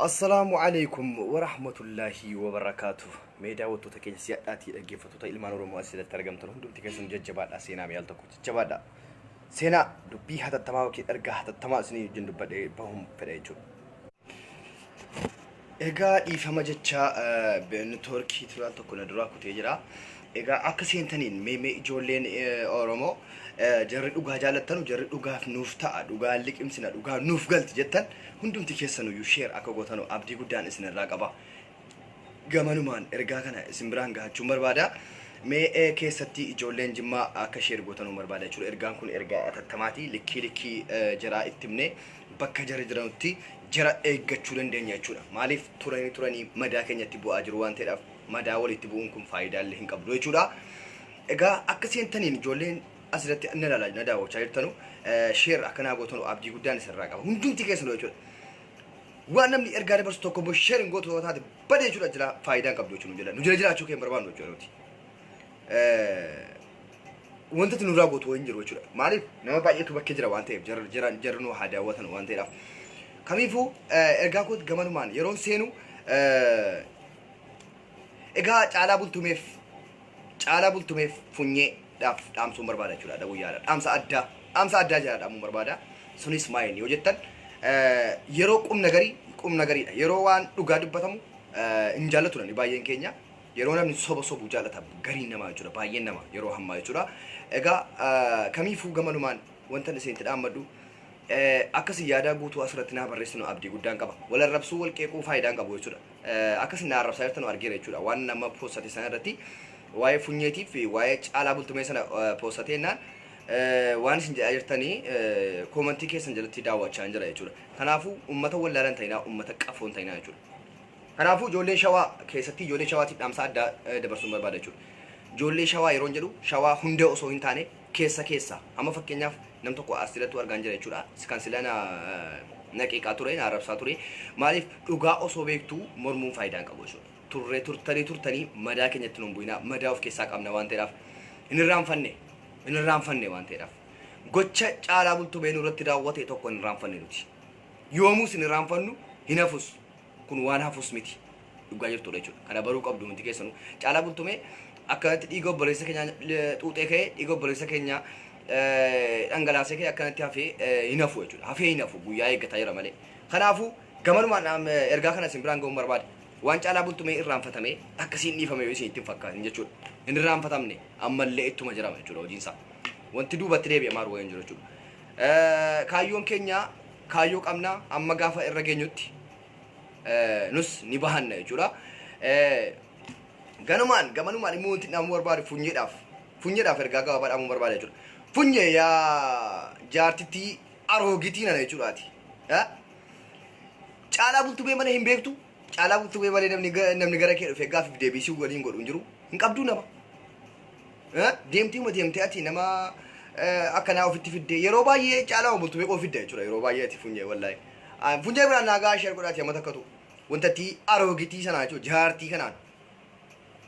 Assalaamu alaikum warahmatullaahi wabarakaatu. Mee daawwattoota keenya si'adhaatii dhaggeeffattoota ilmaan Oromoo asirratti argamtan hundumti keessan jajjabaadha. Seenaa mi'aal tokko jajjabaadha. Seenaa dubbii hatattamaa yookiin ergaa hatattamaa isinii wajjin dubbadhee bahuun fedha jechuudha. Egaa dhiifama jecha networkii turan tokko na duraa kutee jira. Egaa akka seentaniin mee mee ijoolleen Oromoo jarri dhugaa jaalattanu, jarri dhugaaf nuuf ta'a, dhugaa liqimsina, dhugaa nuuf galti jettan hundumti keessanuyyuu share akka gootanu abdii guddaan isin irraa qaba. Gamanumaan ergaa kana isin biraan gahachuun barbaada. Mee keessatti ijoolleen Jimmaa akka share gootanuu barbaada jechuudha. Ergaan kun ergaa atattamaati. Likkii likkii jaraa itti himnee bakka jarri jiranutti jara eeggachuu dandeenya jechuudha. Maaliif turanii turanii madaa keenyatti bu'aa jiru waan ta'eedhaaf, madaa walitti bu'uun kun faayidaa illee hin qabdu jechuudha. Egaa akka seentaniin ijoolleen asirratti na ilaalaa na daawwachaa jirtanu share akka naa gootanu abdii guddaan isinirraa qaba. Hundumti keessanuu jechuudha. Waan namni ergaa dabarsu tokko immoo share hin gootu yoo taate badee jechuudha, jira faayidaa hin qabdu jechuudha nu jala. Nu jala jiraachuu kee hin barbaannu jechuudha nuti. Wanta ati nurraa gootu hin jiru jechuudha. Maaliif nama baay'eetu bakkee jira waan ta'eef, jarri nu haa daawwatan waan ta'eedhaaf. Kamiifuu ergaa kootti gamanumaan yeroon seenu, egaa Caalaa Bultumeef Funyeedhaaf dhaamsuun barbaada jechuudha guyyaadha. Dhaamsa addaa jira dhaamuun barbaada. Sunis maayini yoo jettan, yeroo qubna garii qubna gariidha. Yeroo waan dhugaa dubbatamu hin jaallatu namni baay'een keenya. Yeroo namni soba sobu jaallata gariin namaa jechuudha, baay'een nama yeroo hammaa jechuudha. Egaa kamiifuu gamanumaan wanta isinitti dhaammadhu, akkasii yaadaa guutuu asirratti naa barreessinu abdii guddaan qaba. Wal arrabsuu, wal qeequu faayidaan qabu jechuudha. Akkasii na arrabsaa jirtan argeera jechuudha. Waan nama poostate sana irratti, waa'ee Funyeetiif fi waa'ee Caalaa Bultumee sana poostate jennaan, waan isin jedhaa jirtanii commentii keessan jalatti daawwachaa jira jechuudha. Kanaafuu uummata wallaalan ta'inaa, uummata qafoon ta'inaa jechuudha. Kanaafuu ijoolleen Shawaa keessatti, ijoollee Shawaatiif dhaamsa addaa dabarsuun barbaada jechuudha. Ijoollee Shawaa yeroon jedhu Shawaa hunda osoo hin taane keessa keessa. Amma fakkeenyaaf nam tokko as jalatti argaan jira jechuudha. Kan sila na na qeeqaa ture, na arrabsaa ture. Maaliif dhugaa osoo beektuu mormuun faayidaa hin qabu jechuudha. Turree turtanii turtanii madaa keenyatti nu hin bu'inaa, madaa of keessaa qabna waan ta'eedhaaf, hin irraanfanne, hin irraanfanne waan ta'eedhaaf. Gocha Caalaa Bultumee nurratti raawwate tokko hin irraanfanne nuti. Yoomuus hin irraanfannu, hin hafus. Kun waan hafus miti. Dhugaa jirtudha jechuudha. Kana baruu qabdu miti keessanuu. Caalaa Bultumee akkanatti dhiiga obboleessa keenya xuuxee ka'ee, dhiiga obboleessa keenya dhangalaasee ka'ee akkanatti hafee hin hafu jechuudha. Hafee hin hafu, guyyaa eeggataa jira malee. Kanaafuu gamanumaan ergaa kana isin biraan ga'uun barbaade. Waan Caalaa Bultumee irraanfatamee akkasiin dhiifame yoo isin itti hin fakkaatin jechuudha. Hin irraanfatamne, ammallee ittuma jirama jechuudha hojiinsaa. Wanti duubatti deebi'amaa jiru hin jiru jechuudha. Kaayyoon keenya kaayyoo qabna, amma gaafa irra geenyutti nus ni bahanna jechuudha. Ganumaan gamanumaan immoo wanti dhaamuu barbaadu Funyeedhaaf ergaa gabaabaa dhaamuu barbaada jechuudha. Funyee yaa jaartittii aroogitii nana jechuudhaati. Caalaa Bultumee malee hin beektu. Caalaa Bultumee malee namni gara kee dhufee gaafiif deebisii waliin godhu hin jiru. Hin qabduu nama. Deemtee deemtee ati nama akkanaa ofitti fiddee yeroo baay'ee Caalaa Bultumee qofa fidda jechuudha yeroo baay'ee ati Funyee wallaahi. Funyee biraan naagaa ishee godhaati amma takkatu. Wanta tii aroogitii sanaa jechuudha, jaartii kanaan.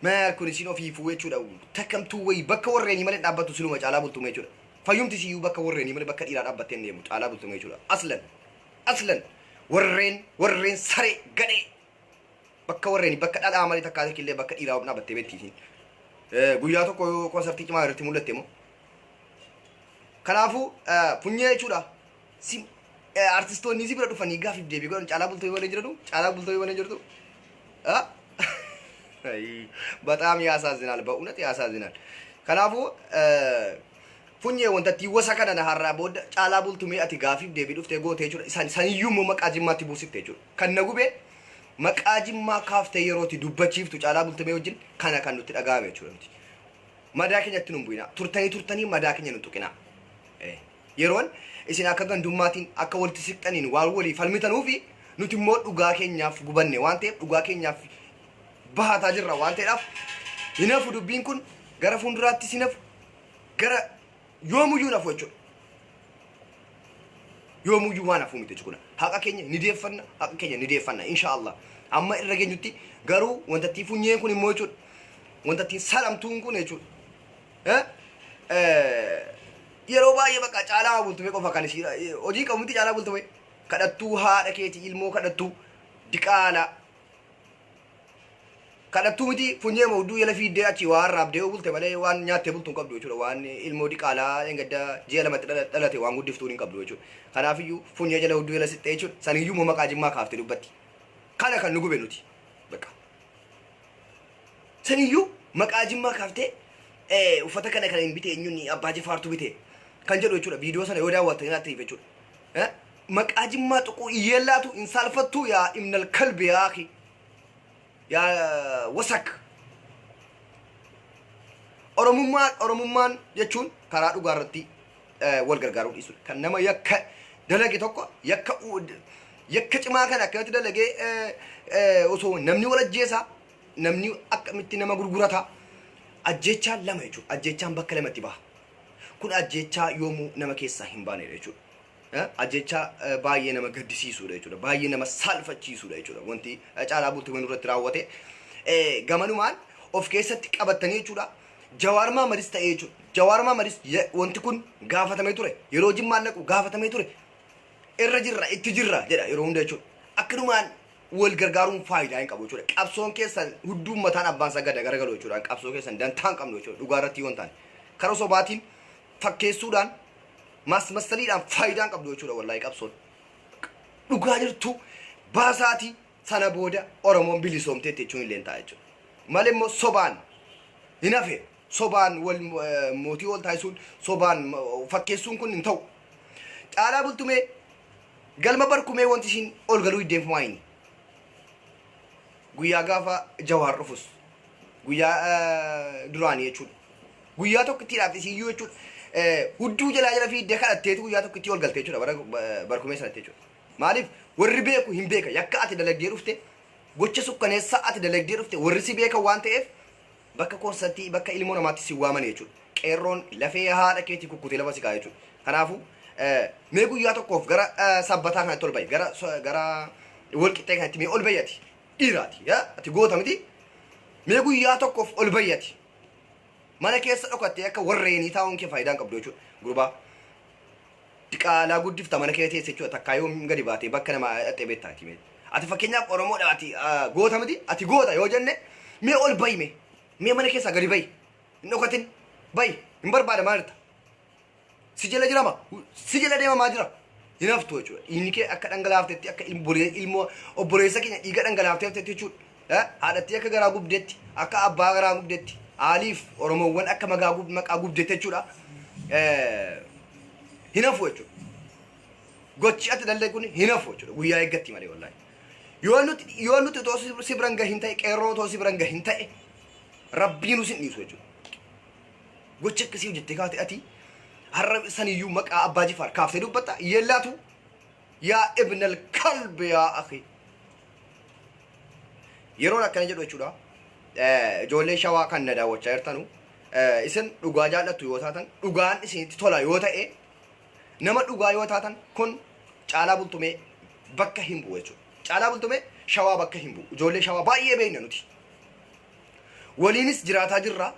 Maal kun isin ofiifuu jechuudha, takkamtuu wayii bakka warreenii malee dhaabbattu siluma Caalaa Bultumee jechuudha. Fayyumti siyyuu bakka warreenii malee bakka dhiiraa dhaabbattee hin deemu Caalaa Bultumee jechuudha. Aslan aslan warreen saree gadhee bakka warreenii, bakka dhadhaa malee takkaa illee bakka dhiiraa dhaabbattee beekti isiin. Guyyaa tokko yoo konsartii cimaa irratti mul'atte immoo. Kanaafuu Funyee jechuudha. Si artistoonni si bira dhufanii gaafiif deebii godhan Caalaa Bultumee malee jiranu, Caalaa Bultumee malee jirtu. በጣም ያሳዝናል። በእውነት ያሳዝናል። Kanaafuu Funyee wanta ittiin wasa kana na har'aa booda Caalaa Bultumee ati gaafiif deebii dhuftee gootee jechuudha. Isaan saniyyuu immoo maqaa Jimmaatti buusifte jechuudha. Kan na gubee maqaa Jimmaa kaaftee yerootti dubbachiiftu Caalaa Bultumee wajjin kana kan nutti dhaga'ame jechuudha nuti. Madaa keenyatti nu hin bu'inaa. Turtanii turtanii madaa keenya nu tuqinaa. Yeroon isin akka gandummaatiin akka walitti siqxaniin waan walii falmitanuufi, nuti immoo dhugaa keenyaaf gubanne waan ta'eef, dhugaa keenyaaf bahataa jirra waan ta'eedhaaf, hin hafu dubbiin kun, gara fuulduraattis hin hafu, gara yoomuyyuu hin hafu jechuudha. Yoomuyyuu waan hafuu miti jechuudha. Haqa keenya ni deeffanna, haqa keenya ni deeffanna insha Allah. Amma irra geenyutti garuu wanta ittiin Funyeen kun immoo jechuudha. Wanta ittiin salamtuun kun jechuudha. Yeroo baay'ee bakka Caalaa Bultumee qofa kan isii hojii qabu miti. Caalaa Bultumee kadhattuu haadha keetii, ilmoo kadhattuu. Diqaalaa. Kadhattuu miti funyee hudduu jala fiiddee achi waan raabdee bulte malee waan nyaattee bultu hin qabdu jechuudha. Waan ilmoo diqaalaa engadda ji'a lamatti dhalate waan guddiftuun hin qabdu jechuudha. Kanaafiyyuu funyee jala hudduu jala sixxee jechuudha. Saniyyuu immoo maqaa Jimmaa kaaftee dubbatti. Kana kan nu gube nuti. Bakka. Saniyyuu maqaa Jimmaa kaaftee uffata kana kan hin bite eenyuun Abbaa Jifaartu bite kan jedhu jechuudha. Viidiyoo sana yoo daawwattanii laatteef jechuudha. Maqaa Jimmaa tuquu iyyeellaatu hin saalfattuu yaa ibnal kalbi yaa akhi. Yaa wasak. Oromummaan Oromummaan jechuun karaa dhugaa irratti wal gargaaruu dhiisudha. Kan nama yakka dalage tokko yakka yakka cimaa kana akkanatti dalagee osoo namni wal ajjeesaa namni akkamitti nama gurgurata ajjeechaan lama jechuudha. Ajjeechaan bakka lamatti baha. Kun ajjeechaa yoomuu nama keessaa hin baanedha jechuudha. Ajjeechaa baay'ee nama gaddisiisudha jechuudha. Baay'ee nama saalfachiisudha jechuudha. Wanti Caalaa Bultumee nurratti raawwate gamanumaan of keessatti qabattanii jechuudha. Jawaar Mahammadis ta'ee jechuudha. Jawaar Mahammadis wanti kun gaafatamee ture. Yeroo Jimmaan dhaqu gaafatamee ture. Irra jirra itti jirra jedha yeroo hunda jechuudha. Akkanumaan wal gargaaruun faayidaa hin qabu jechuudha. Qabsoon keessan hudduun mataan abbaan isaa gada garagalu jechuudha. Qabsoo keessan dantaa hin qabnu jechuudha. Dhugaa irratti yoo hin taane. Karaa sobaatiin fakkeessuudhaan maasmassaliidhaan faayidaa hin qabdu jechuudha wallaahi qabsoon. Dhugaa jirtu baasaatii sana booda Oromoon bilisoomteetti jechuun illee hin ta'a jechuudha. Malee immoo sobaan hin hafe sobaan wal mootii ol taasisuun sobaan fakkeessuun kun hin ta'u. Caalaa Bultumee galma barkumee wanti ishiin ol galuu iddeef maayini. Guyyaa gaafa Jawaar dhufus guyyaa duraanii jechuudha. Guyyaa tokkittiidhaaf isiyyuu jechuudha. Hudduu jalaa jala fiiddee kadhatteetu guyyaa tokkittii ol galte jechuudha bara barkumee sanatti jechuudha. Maaliif warri beeku hin beeka yakka ati dalagdee dhufte gocha sukkaneessaa ati dalagdee dhufte warri si beekan waan ta'eef bakka koonsartii bakka ilmoo namaatti si waaman jechuudha. Qeerroon lafee haadha keetii kukkutee lafa si kaa'a jechuudha. Kanaafuu mee guyyaa tokkoof gara sabbataa kanatti ol bahi gara gara walqixxee kanatti mee ol bahi ati dhiiraati ati goota miti mee guyyaa tokkoof ol bahi ati. Mana keessa dhokattee akka warreenii taa'uun kee faayidaa hin qabdu jechuudha. Gurbaa diqaalaa guddifta mana kee teesse jechuudha. Takkaa yoom gadi baatee bakka namaa dhaqxee beektaa ati mee. Ati fakkeenyaaf Oromoodha ati goota miti ati goota yoo jenne mee ol bahi mee. Mee mana keessaa gadi bahi. Hin dhokatin bahi hin barbaada maal jirta. Si jala jirama si jala deemamaa jira. Hin haftu jechuudha. Dhiigni kee akka dhangalaaftetti akka ilmoo obboleessa keenya dhiiga dhangalaaftee haftetti jechuudha. Haadhattii akka garaa gubdetti akka abbaa garaa gubdetti haaliif Oromoowwan akka maqaa gubdetti jechuudha. Hin hafu jechuudha. Gochi ati dalagde kun hin hafu jechuudha. Guyyaa eeggatti malee wallaahi. Yoo nuti otoo si biran gahin ta'e qeerroo otoo si biran gahin ta'e rabbiin nu sin dhiisu jechuudha. Gocha akkasii hojjettee kaate ati har'a saniyyuu maqaa Abbaa Jifaar kaaftee dubbatta yeellaatu yaa ibnal kalbi yaa akhi. Yeroon akkana jedhu jechuudha. Ijoollee shawaa kan na daawwachaa jirtanu isin dhugaa jaallattu yoo taatan dhugaan isinitti tola yoo ta'e nama dhugaa yoo taatan kun Caalaa Bultumee bakka hin bu'u jechuudha. Caalaa Bultumee shawaa bakka hin bu'u. Ijoollee shawaa baay'ee beekna nuti. Waliinis jiraataa jirra.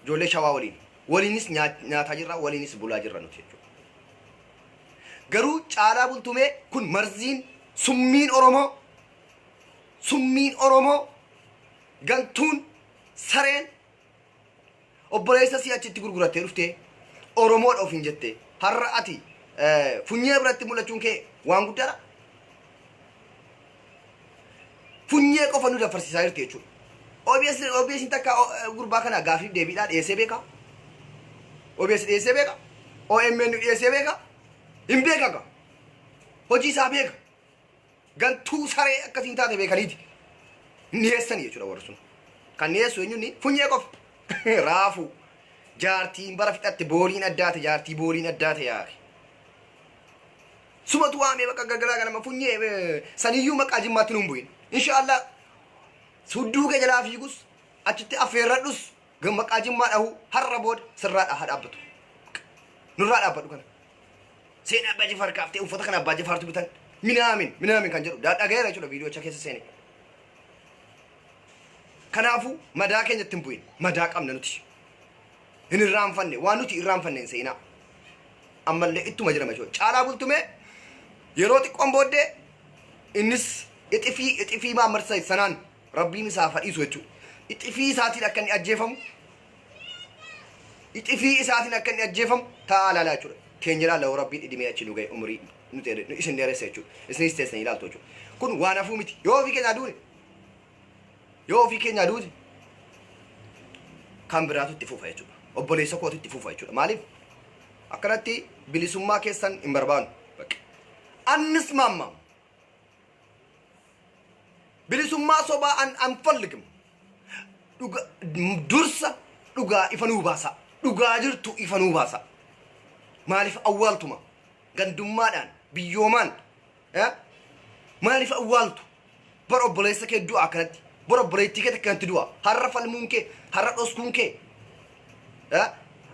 Ijoollee shawaa waliin. Waliinis nyaataa jirra, waliinis bulaa jirra nuti jechuudha. Garuu Caalaa Bultumee kun marziin summiin Oromoo summiin Oromoo gantuun sareen obboleessa sii achitti gurgurattee dhuftee Oromoodha ofiin jettee har'a ati funyee biratti mul'achuun kee waan guddaadha. Funyee qofa nu daffarsiisaa jirti jechuudha. OBS OBS takka gurbaa kana gaafiif deebiidhaa dhiyeessee beekaa? OBS dhiyeessee beeka? OMN dhiyeessee beeka? Hin beeka gaa. Hojii isaa beeka. Gantuu saree akkasiin taate beekaniiti. Hin dhiyeessanii jechuudha warri sun. Kan dhiyeessu eenyuun funyee qofa. Raafuu. Jaartiin bara fixatte booliin addaate jaartii booliin addaate yaari. Sumatu waamee bakka gargaraa ganama funyee saniyyuu maqaa jimmaatti nuun bu'in. Inshaallah hudduu kee jalaa fiigus achitti affeerradhus maqaa jimmaa dhahuu har'a booda sirraa haa dhaabbatu. Nurraa dhaabbadhu kana. Seenaa Abbaa Jifaar kaaftee uffata kana Abbaa Jifaartu bitan minaamin minaamin kan jedhu dhagayeera jechuudha viidiyoocha keessa seene. Kanaafuu madaa keenyatti hin bu'in madaa qabna nuti. Hin irraanfanne waan nuti irraanfanne hin seenaa. Ammallee ittuma jirama jechuudha. Caalaa Bultumee yeroo xiqqoon booddee innis Ixifii ixifii Maammad Said sanaan Rabbiin isaaf haa dhiisu jechuudha. Ixifii isaatiin akka inni ajjeefamu ixifii isaatiin akka inni ajjeefamu taa'aa ilaalaa jechuudha. Teenya ilaalla yoo Rabbiin idimee achi nu ga'e umurii nu dheere- isin dheeressa jechuudha. Isinis teessanii ilaaltu jechuudha. Kun waan hafuu miti. Yoo ofii keenyaa duune yoo ofii keenyaa duute kan biraatu itti fufa jechuudha. Obboleessa kootu itti fufa jechuudha. Maaliif? Akkanatti bilisummaa keessan hin barbaannu. Bakka. Annis maammaam. Bilisummaa sobaa an anfalligim. Dhuga, dursa dhugaa ifa nuu baasa. Dhugaa jirtu ifa nuu baasa. Maaliif awwaaltuma? Gandummaadhaan, biyyoomaan, eh? Maaliif awwaaltu? Bar obboleessa kee du'a akkanatti. Bar obboleettii kee akkanatti du'a. Har'a falmuun kee, har'a dhoskuun kee. Eh?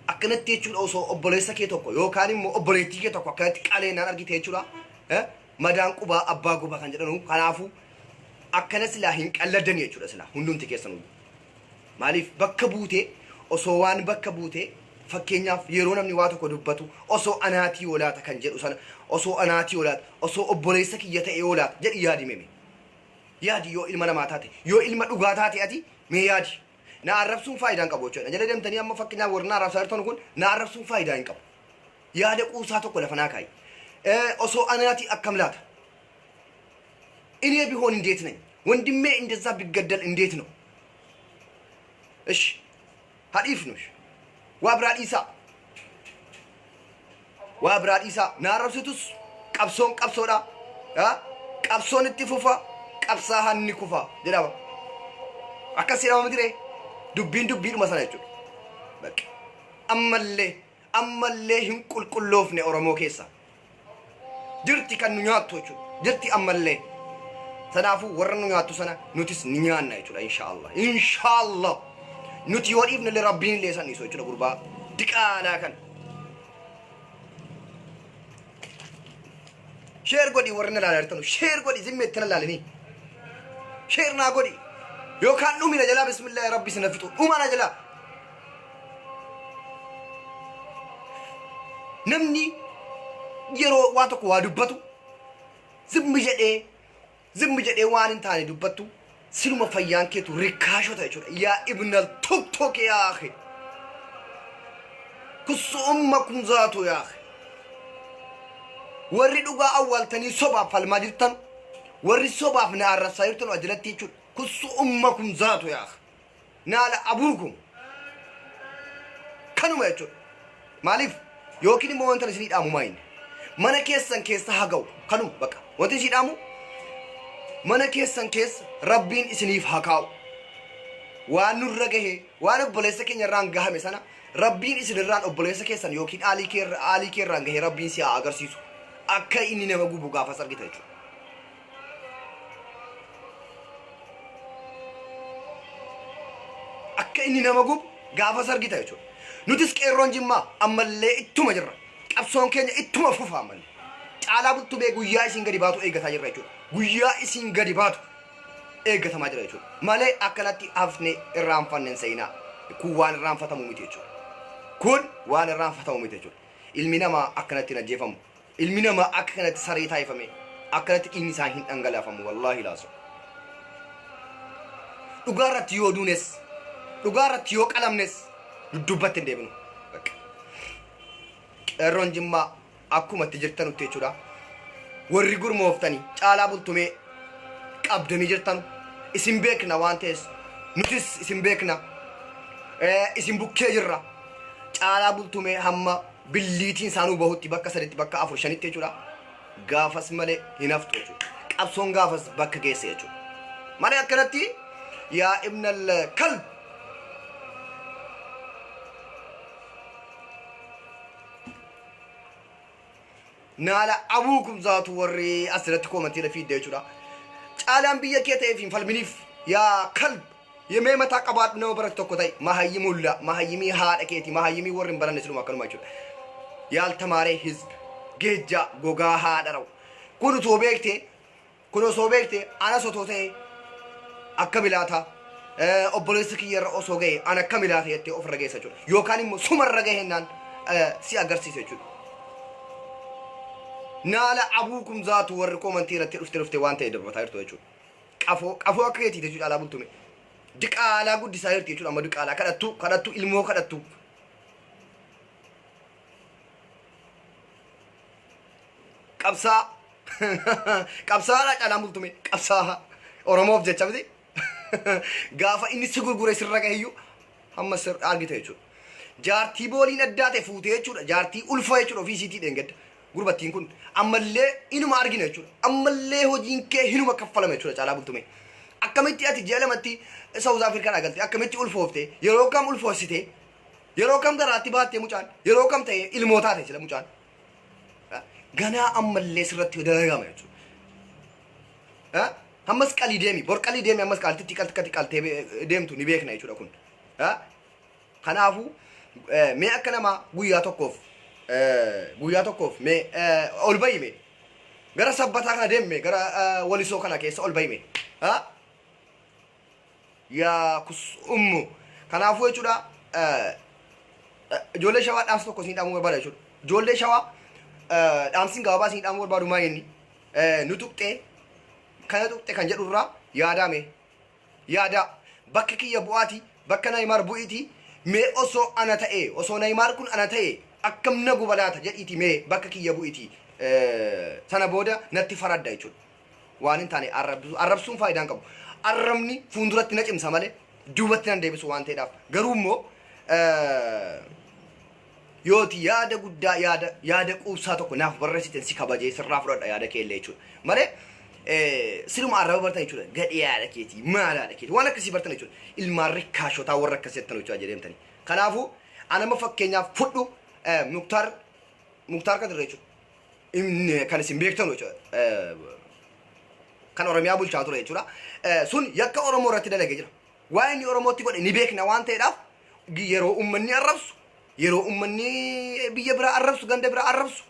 Akkanatti jechuudha osoo obboleessa kee tokko yookaan immoo obboleettii kee tokko akkanatti qaleenaan argite jechuudha. Eh? Madaan qubaa abbaa guba kan jedhanu kanaafuu akkana silaa hin qalladani jechuudha silaa hundumti keessanuu. Maaliif bakka buutee osoo waan bakka buutee fakkeenyaaf yeroo namni waa tokko dubbatu osoo anaatii yoo laata kan jedhu sana osoo anaatii yoo laata osoo obboleessa kiyya ta'e yoo laata jedhi yaadi meme. Yaadi yoo ilma namaa taate yoo ilma dhugaa taate ati mee yaadi. Na arrabsuun faayidaa hin qabu jechuudha. Na jala deemtanii amma fakkeenyaaf warri na arrabsaa jirtan kun na arrabsuun faayidaa hin qabu. Yaada quusaa tokko lafa naa kaa'i. Osoo anaatii akkam laata? እኔ ቢሆን እንዴት ነኝ? ወንድሜ እንደዛ ቢገደል እንዴት ነው? እሺ ሀዲፍ ነው። waa biraa dhiisaa. Waa biraa dhiisaa. Na arrabsitus qabsoon qabsoodha. Qabsoon itti fufa qabsaa'aan ni kufa jedhama. Akkas jedhama miti ree? Dubbiin dubbiidhuma sana jechuudha. Bakka ammallee ammallee hin qulqulloofne Oromoo keessa. Jirti kan nu nyaattu jechuudha. Jirti ammallee. Sanaafuu warra nu nyaattu sana nutis ni nyaanna jechuudha inshaallah. Inshaallah. Nuti yoo dhiifne illee Rabbiin illee san dhiisu jechuudha gurbaa diqaalaa kana. Sheer godhi warri na ilaalaa jirtanu. Sheer godhi zimmi itti na ilaalanii. Sheer naa godhi. Yookaan dhumi na jalaa bismillaahi rabbi sina fixu. Dhuma na jalaa. Namni yeroo waa tokko waa dubbatu zimmi jedhee zimmi jedhee waan hin taane dubbattu siluma fayyaan keetu rikkaashota jechuudha. Yaa ibnal tuktuk yaa akhi. Kussu ummakum zaatu yaa akhi. Warri dhugaa awwaaltanii sobaaf falmaa jirtan warri sobaaf na arrabsaa jirtan ajalatti jechuudha. Kussu ummakum zaatu yaa akhi. Naala abuukum. Kanuma jechuudha. Maaliif yookiin immoo wanta isinii dhaamu maayini. Mana keessan keessa haa ga'u. Kanuma baqa. Wanti isinii dhaamu mana keessan keessa Rabbiin isiniif haa kaa'u. Waan nurra gahe waan obboleessa keenya irraan gahame sana Rabbiin isinirraan obboleessa keessan yookiin aalii keerra aalii keerraan gahe Rabbiin si haa agarsiisu. Akka inni nama gubu gaafas argita jechuudha. Akka inni nama gubu gaafas argita jechuudha. Nutis qeerroon Jimmaa ammallee ittuma jirra. Qabsoon keenya ittuma fufa ammallee. Caalaa Bultumee guyyaa isin gadi baatu eeggataa jirra jechuudha. Guyyaa isin gadi baatu eeggatamaa jira jechuudha. Malee akkanatti hafne irraanfanne hin seenaa. Kun waan irraanfatamu miti jechuudha. Kun waan irraanfatamu miti jechuudha. Ilmi namaa akkanatti hin ajjeefamu. Ilmi namaa akka kanatti saree taayifame akkanatti dhiigni isaa hin dhangalaafamu wallaahi laasu. Dhugaa irratti yoo duunes dhugaa irratti yoo qalamnes duddubbatti hin deebinu. Bakka. Qeerroon Jimmaa akkuma itti jirtanutti jechuudha. Warri gurmooftanii caalaa bultumee qabdanii jirtanu isin beekna waan ta'ees nutis isin beekna. Isin bukkee jirra. Caalaa bultumee hamma billiitiin isaanuu bahutti bakka saditti bakka afur shanitti jechuudha. Gaafas malee hin haftu jechuudha. Qabsoon gaafas bakka geesse jechuudha. Malee akkanatti yaa ibnal kalb naala abuukum zaatu warri asirratti koomantii irra fiidde jechuudha. Caalaan biyya kee ta'eef hin falminiif yaa kalb yemee mataa qabaadhu nama barate tokko ta'e mahayyimulla mahayyimii haadha keeti mahayyimii warri hin baranne siluma akkanuma jechuudha. Yaal tamaaree hizb geejjaa gogaa haadha rawu kun utoo beekte kun osoo beekte anas otoo ta'e akka milaata obboleessi kiyya irra osoo ga'e an akka milaata jettee ofirra geessa jechuudha. Yookaan immoo sumarra gahennaan si agarsiisa jechuudha. Naala abuukum zaatu warri koomantii irratti dhufte dhufte waan ta'e darbataa jirtu jechuudha. Qafoo qafoo akka keetiiti jechuudha caalaa bultume. Diqaalaa guddisaa jirti jechuudha amma diqaalaa kadhattuu kadhattuu ilmoo kadhattuu. Qabsaa qabsaadha caalaan bultume qabsaa Oromoof jecha miti. Gaafa inni si gurgure sirra gaheyyuu hamma sir argite jechuudha. Jaartii booliin addaa ta'e fuutee jechuudha. Jaartii ulfa jechuudha ofii isiitii dheengadda. Gurbattiin kun ammallee inuma argina jechuudha. Ammallee hojiin kee hinuma kaffalama jechuudha caalaa bultume. Akkamitti ati ji'a lamatti South Africa dhaa galte akkamitti ulfoofte yeroo kam ulfoofsite yeroo kam garaatti baattee mucaan yeroo kam ta'e ilmoo taate sila mucaan. Ganaa ammallee sirratti dalagama jechuudha. Ammas qalii deemi bor qalii deemi ammas qaaltitti qalti qaltee deemtu ni beekna jechuudha kun. Kanaafuu mee akka namaa guyyaa tokkoof guyyaa tokkoof mee ol bahi mee gara sabbataa kana deemme gara walisoo kana keessa ol bahi mee. Yaa kus ummu kanaafuu jechuudha ijoollee shawaa dhaamsa tokko isin dhaamuu barbaada jechuudha. Ijoollee shawaa dhaamsiin gabaabaa isin dhaamuu barbaadu maa inni nu tuqxee kana tuqxe kan jedhu irraa yaadaa mee yaadaa bakka kiyya bu'aati bakka Naayimaar bu'iiti mee osoo ana ta'ee osoo Naayimaar kun ana ta'e akkam na gubalaata jedhiiti mee bakka kiyya bu'iiti sana booda natti faradda jechuudha. Waan hin taane arrabsuun faayidaa hin qabu. Arrabni fuulduratti na cimsa malee duubatti nan deebisu waan ta'eedhaaf. Garuu immoo yooti yaada guddaa yaada yaada quubsaa tokko naaf barreessiten si kabajee sirraa fudhadha yaada kee illee jechuudha. Malee siluma arraba bartan jechuudha. Gadhee haadha keetii maal haadha keetii waan akkasii bartan jechuudha. Ilmaan rikkaashotaa warra akkasii jettan hojjaa jedheemtanii. Kanaafuu anama fakkeenyaaf fudhu Muktaar Muktaar Kadir jechuudha. Inni kan isin beektan jechuudha. Kan Oromiyaa bulchaa ture jechuudha. Sun yakka Oromoo irratti dalagee jira. Waan inni Oromootti godhe ni beekna waan ta'eedhaaf yeroo uummanni arrabsu, yeroo uummanni biyya biraa arrabsu, ganda biraa arrabsu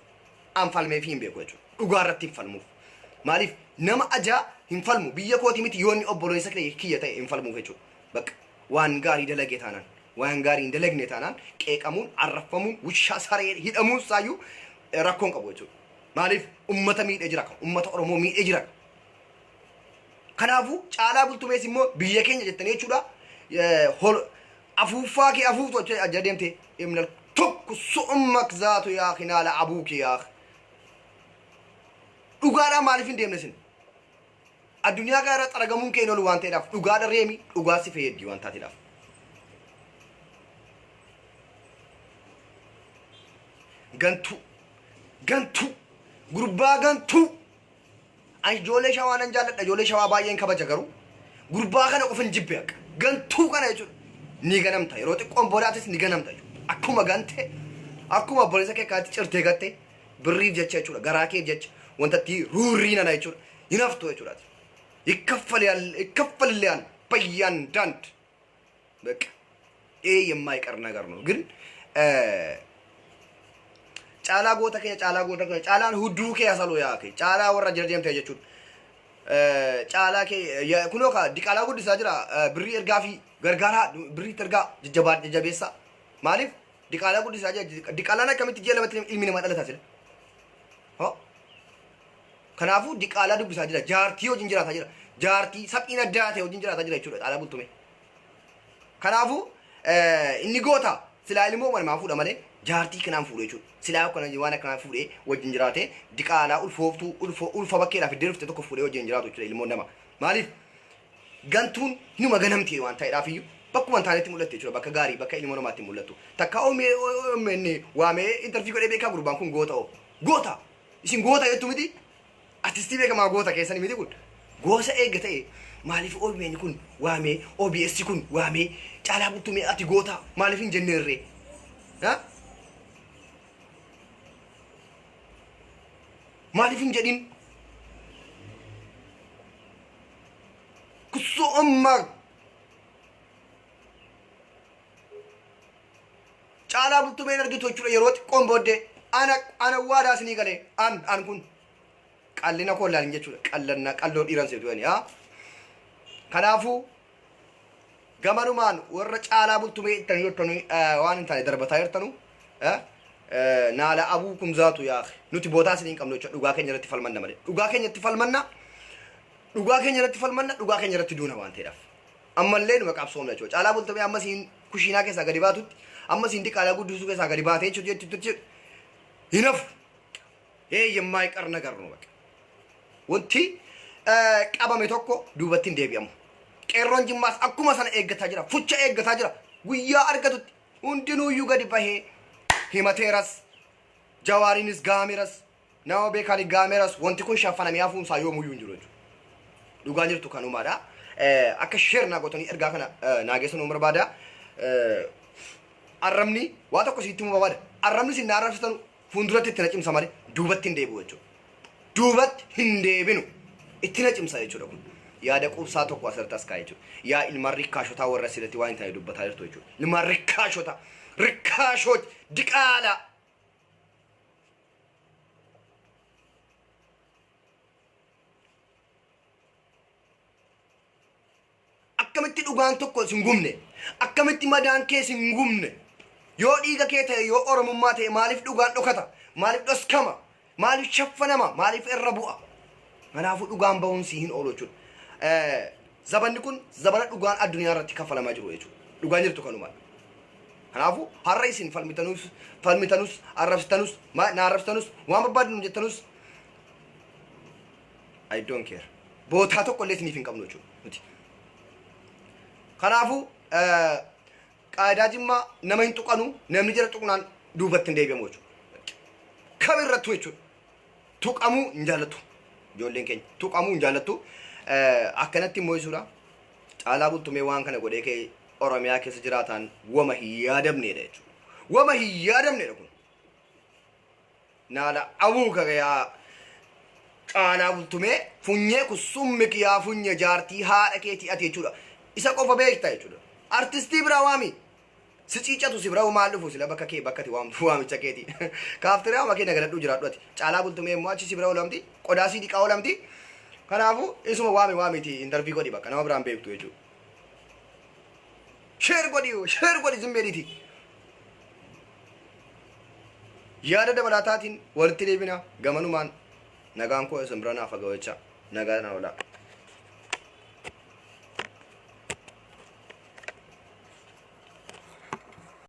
an falmeefii hin beeku jechuudha. Dhugaa irratti hin falmuuf. Maaliif nama ajaa hin falmu biyya kooti miti yoo inni obboleessa kiyya ta'e hin falmuuf jechuudha. Bakka waan gaarii dalage taanaan waan gaarii hin dalagne taanaan qeeqamuun arraffamuun wushaa saree hidhamuun isaayyuu rakkoo hin qabu jechuudha. Maaliif ummata miidhee jira kan ummata Oromoo miidhee jira. Kanaafuu caalaa bultumees immoo biyya keenya jettanii jechuudha. Afuuffaa kee afuuftu achi aja deemte imnal tokko su'ummak zaatu yaa kinaala abuuki yaa. Dhugaadhaan maaliif hin deemne isin? Addunyaa kana irra xaragamuun kee hin oolu waan ta'eedhaaf dhugaadha reemi dhugaa si fayyaddi waan taateedhaaf. Gantuu gantuu gurbaa gantuu ani ijoollee shawaa nan jaalladha ijoollee shawaa baay'een kabaja garuu gurbaa kana qofan jibbe akka gantuu kana jechuudha ni ganamta yeroo xiqqoon boodaatis ni ganamta jechuudha akkuma gante akkuma obboleessa kee kaatti cirtee gatte birriif jecha jechuudha garaa keef jecha wanta itti ruurrii nana jechuudha hin haftu jechuudha ati. ይከፈልልሃል በእያንዳንድ በቃ ይሄ የማይቀር ነገር ነው። ግን caalaa goota keenya caalaa goota keenya caalaan hudduu kee hasaluu yaa kee caalaa warra jira deemtee jechuudha. Caalaa kee kunoo kaa diqaalaa guddisaa jira birrii ergaa fi gargaaraa birrii ergaa jajjabaa jajjabeessaa maaliif diqaalaa guddisaa jira diqaalaan akkamitti ji'a lamatti ilmi namaa dhalataa jira. Hoo Kanaafuu diqaalaa dubbisaa jira. Jaartii wajjin jiraataa jira. Jaartii saphiin addaa ta'e wajjin jiraataa jira jechuudha caalaa bultume. Kanaafuu inni goota silaa ilmoo namaa fuudha malee jaartii kanaan fuudhe jechuudha. Silaa akkana waan akkanaa fuudhee wajjin jiraatee diqaalaa ulfooftuu ulfoo ulfa bakkeedhaa fiddee dhufte tokko fuudhee wajjin jiraatu jechuudha ilmoon nama. Maaliif gantuun hinuma ganamti waan ta'eedhaaf iyyuu bakkuma hin taanetti mul'atti jechuudha bakka gaarii bakka ilmoo namaatti mul'attu. Takka OMN waamee intarvii godhee beekaa gurbaan kun goota oo goota Isin goota jettu miti? Artistii beekamaa goota keessani miti kun. Goosa eegga ta'e maaliif OBN kun waamee OBS kun waamee caalaa bultumee ati goota maaliif hin jenneerree? Ha? Maaliif hin jedhin? Kussoo ammaa Caalaa Bultumee hin argitu jechuudha yeroo xiqqoon booddee ana ana waadaa isinii galee an an kun qallina koo ilaalin jechuudha qallanna qalloo dhiiran seetu yani haa kanaafuu gamanumaan warra caalaa bultumee ittanii jirtanu waan hin taane darbataa jirtanu Naala abuu kumzaatu yaa nuti bootaa isin hin qabnu jechuudha. Dhugaa keenya irratti falmanna malee. Dhugaa keenya irratti falmanna. Dhugaa keenya irratti falmanna. Dhugaa keenya irratti duuna waan ta'eedhaaf. Ammallee numa qabsoomna jechuudha. Caalaa Bultumee amma siin kushiinaa keessaa gadi baatutti, amma siin diqaalaa guddisuu keessaa gadi baatee jechuudha jechuudha hin hafu. Ee የማይቀር ነገር ነው በቃ። Wanti qabame tokko duubatti hin deebi'amu. Qeerroon Jimmaas akkuma sana eeggataa jira. Fucha eeggataa jira. Guyyaa argatutti hundinuuyyuu gadi bahee himateeras. Jawaariinis gaameras. Nama beekaan gaameras. Wanti kun shaffanamee hafuunsaa yoomuyyuu hin jiru jechuudha. Dhugaan jirtu kanumaadha. Akka share naa gootanii ergaa kana naa geessan barbaada. Arrabni waa tokko sitti himuu barbaada. Arrabni isin na arrabsitan fuulduratti itti na cimsa malee duubatti hin deebi'u jechuudha. Duubatti hin deebinu. Itti na cimsa jechuudha kun. Yaada quubsaa tokko asirratti as kaa'e jechuudha. Yaa ilmaan rikkaashotaa warra asirratti waan hin taane dubbataa jirtu jechuudha. Ilmaan rikkaashotaa. Rikkaashoot diqaalaa. Akkamitti dhugaan tokko sin gubne? Akkamitti madaan kee sin gubne? Yoo dhiiga kee ta'e, yoo Oromummaa ta'e, maaliif dhugaan dhokata? Maaliif dhoskama? Maaliif shaffanama? Maaliif irra bu'a? Kanaafuu dhugaan bahuun si hin oolu jechuudha. Zabanni kun zabana dhugaan addunyaa irratti kaffalamaa jiru jechuudha. Dhugaan jirtu kanumaadha. Kanaafuu har'a isin falmitanus, arrabsitanus, na arrabsitanus, waan barbaadnu jettanus, I don't care. Bootaa tokko illee isiniif hin qabnu jechuudha nuti. Kanaafuu qaayidaa Jimmaa nama hin tuqanu, namni jala tuqnaan duubatti hin deebi'amu jechuudha. Kamirrattuu jechuudha. Tuqamuu hin jaallattu. Ijoolleen keenya tuqamuu hin jaallattu. Akkanatti immoo jechuudha. Caalaa Bultumee waan kana godhee ka'ee Oromiyaa keessa jiraataan wama hin yaadamneedha jechuudha. Wama hin yaadamneedha kun. Naala abuu kagayaa Caalaa Bultumee funyee kun summi yaa funye jaartii haadha keetii ati jechuudha. Isa qofa beekta jechuudha. Artistii biraa waami. Si ciicatu si bira maal dhufu sila bakka kee bakka ati waamtu waamicha keeti. Kaafteeriyaa kee nagaladhuu jiraadhu ati. Caalaa Bultumee immoo achi si bira oolamti. Qodaa sii dhiqaa oolamti. Kanaafuu isuma waami waamiti interview godhi, bakka nama biraan beektu jechuudha. Share godhi, share godhi, zimmeedhiiti. Yaada dabalataatiin walitti deebina, gamanumaan nagaan koo isin bira naaf haga'u jecha nagaa na oolaa.